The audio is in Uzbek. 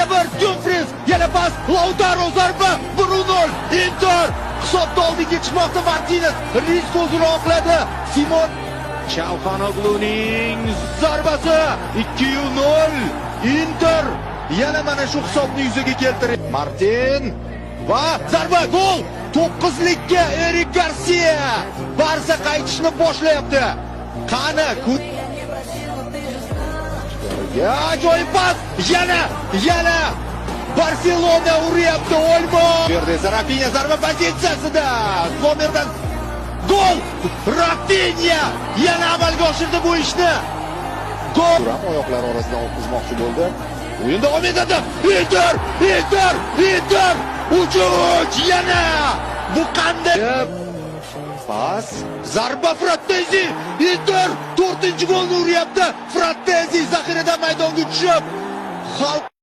1 Dumfries, yana pas, Lautaro, zarba, 1-0. Inter hisobda oldinga chiqmoqda. Martinez risk o'zini oqladi. Simon Chalhanogluning zarbasi, 2-0. Inter yana mana shu hisobni yuzaga keltirdi. Martin va zarba, gol! 9 likka Erik Garcia. Barsa qaytishni boshlayapti. Qani, ya ajoyib pas! Yana, yana Barselona uryapti, Olmo. Bu yerda esa Rafinya zarba pozitsiyasida. Zomerdan gol! Rafinya yana amalga oshirdi bu ishni. Gol! Turam oyoqlari orasidan o'tkazmoqchi bo'ldi. O'yin davom etadi. Inter! Inter! Inter! 3-3 yana! Bu qanday? Pas, zarba, Frattezi! Inter 4-golni uryapti. Frattezi zaxiradan maydonga tushib, xalq